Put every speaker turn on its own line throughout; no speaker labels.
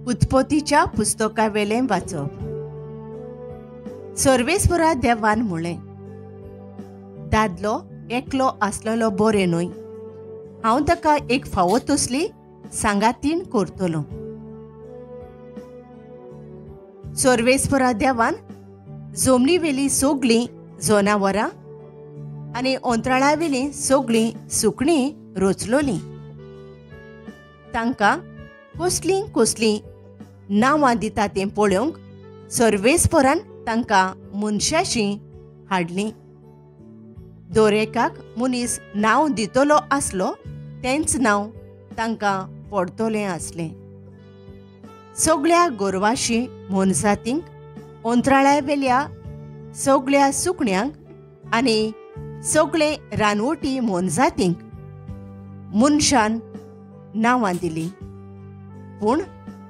उत्पत्तीच्या पुस्तकावेलें वाचप. सर्वेस्परा देवान म्हळें, दादलो एकलो आसलेलो बरें न्हय, हांव ताका एक फावो तसली सांगातीण करतलो. सर्वेस्परा देवान जमनीवेली सगळीं जनावरां आनी अंतराळावेलीं सगळीं सुकणीं रचलोलीं. तांकां कसलीं कसलीं नांवां दिता तें पळोवंक सर्वेस्परान तांकां मनशाशी हाडलीं. दरेकाक मनीस नांव दितलो आसलो तेंच नांव तांकां पडटलें आसलें. सगळ्या गोरवाशी मोनजातींक, अंतराळावेल्या सगळ्या सुकण्यांक आनी सगळे रानवटी मोनजातींक मनशान नांवां दिलीं, पूण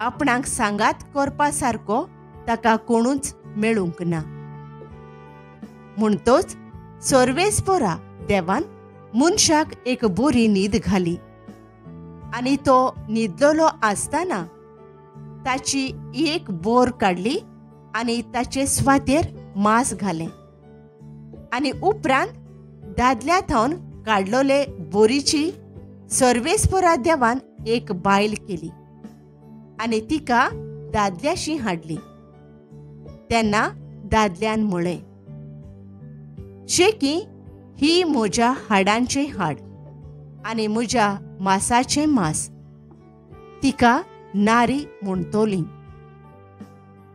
आपणाक सांगात करपा सारको ताका कोणूच मेळूंक ना. म्हणटच सर्वेस्परा देवान मनशाक एक बरी न्हीद घाली आनी तो न्हिदलेलो आसतना ताची एक बोर काडली आनी ताचे स्वातेर मांस घालें आनी उपरांत दादल्या थावन काडलोले बोरीची सर्वेस्परा देवान एक बायल केली आनी तिका दादल्याशी हाडली. तेन्ना दादल्यान म्हळें, शेकी ही म्हज्या हाडांचें हाड आनी म्हज्या मासाचें मास, तिका नारी म्हणटली,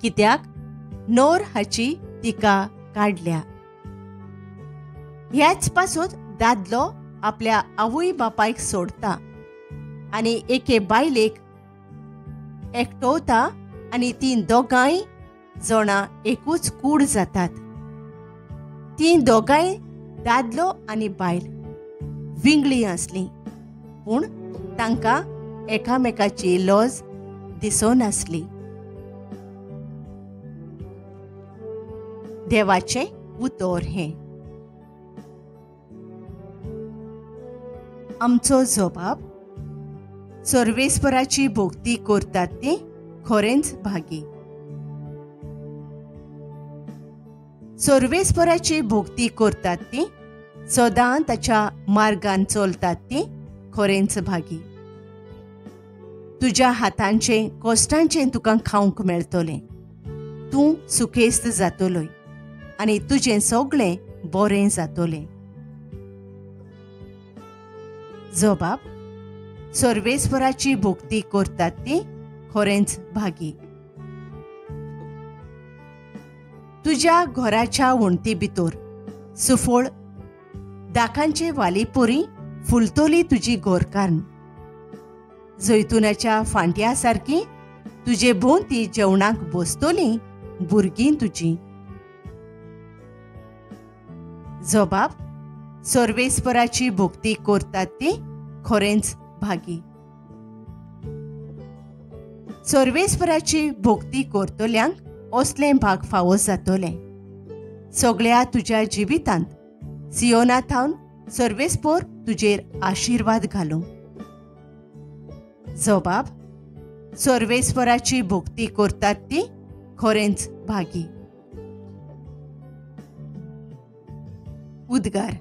कित्याक नर हाची तिका काडल्या. ह्याच पासून दादलो आपल्या आवय बापायक सोडता आनी एके बायलेक एकटोवता आनी तीं दोगांय जाणां एकूच कूड जातात. तीं दोगांय दादलो आनी बायल विंगळी आसलीं, पूण तांकां एकामेकाची लज दिसनासली. देवाचें उतर हें. आमचो जबाब, सर्वेस्पराची भक्ती करतात ती खरेंच भागी. सर्वेस्पराची भक्ती करतात ती सदां ताच्या मार्गान चलतात ती खरेंच भागी. तुज्या हातांचें कश्टांचें तुका खावंक मेळटलें, तूं सुखेस्त जातलोय आनी तुजें सगळें बरें जातलें. जबाब, सर्वेस्पराची भक्ती करतात ती खरेंच भागी. तुज्या घराच्या वण्टी भितर सुफळ दाखांचे वालीपोरी फुलतली तुजी घरकान्न, जैतुनाच्या फांट्या सारकी तुजे भोंवती जेवणाक बसतली भुरगीं तुजी. जबाब, सर्वेस्पराची भक्ती करतात ती खरेंच भागी. सर्वेस्पराची भक्ती करतल्यांक असलें भाग फावो जातलें. सगळ्या तुज्या जिवितांत सियोना थावन सर्वेस्पोर तुजेर आशिर्वाद घालूं. जबाब, सर्वेस्पराची भक्ती करतात ती खरेंच भागी. उद्गार.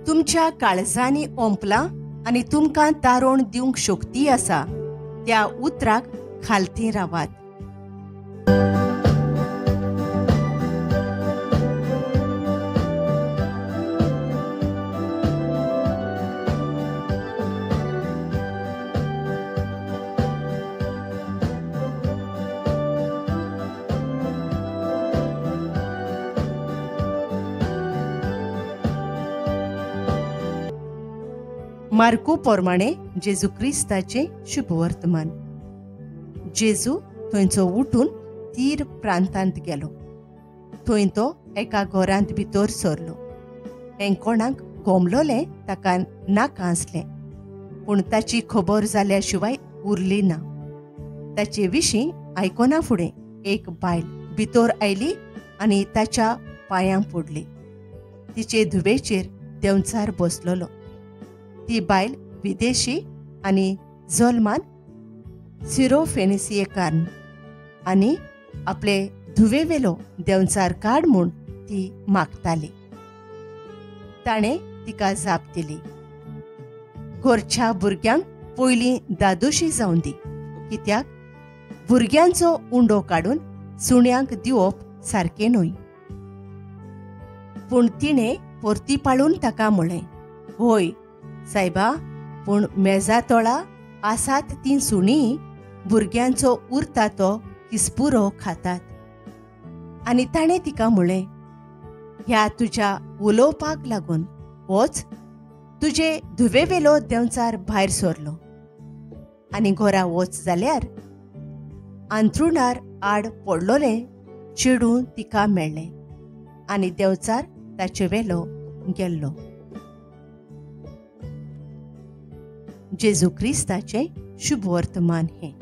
तुमच्या काळजांनी ओंपलां आनी तुमकां तारोण दिवंक शक्ती आसा त्या उतराक खालती रावात. मार्कू प्रमाणे जेजू क्रिस्ताचें शुभवर्तमान. जेजू थंयचो उठून तीर प्रांतांत गेलो. थंय तो एका घरांत भितर सरलो. हें कोणाक गोमलोलें ताका नाका आसलें, पूण ताची खबर जाल्या शिवाय उरली ना. ताचे विशीं आयकना फुडें एक बायल भितर आयली आनी ताच्या पांयां पडली. तिचे धुवेचेर देंवचार बसलोलो. ती बायल विदेशी आनी जल्मान सिरोफेनिसियेकार्न आनी आपले धुवेवेलो देंवचार काड म्हूण ती मागताली. ताणें तिका जाप दिली, घरच्या भुरग्यांक पयलीं दादोशी जावन दी, कित्याक भुरग्यांचो उंडो काडून सुण्यांक दिवप सारकें न्हय. पूण तिणें परती पाळून ताका म्हळें, होय सायबा, पूण मेजा तोळा आसात तीं सुणीं भुरग्यांचो उरता तो किसपुरो खातात. आनी ताणें तिका म्हळें, ह्या तुज्या उलोवपाक लागून वच, तुजे धुवेवेलो देंवचार भायर सरलो. आनी घरा वच जाल्यार आंथरुणार आड पडलोलें चेडूं तिका मेळ्ळें आनी देंवचार ताचे वेलो गेल्लो. जेजू क्रिस्ताचें शुभ वर्तमान हें.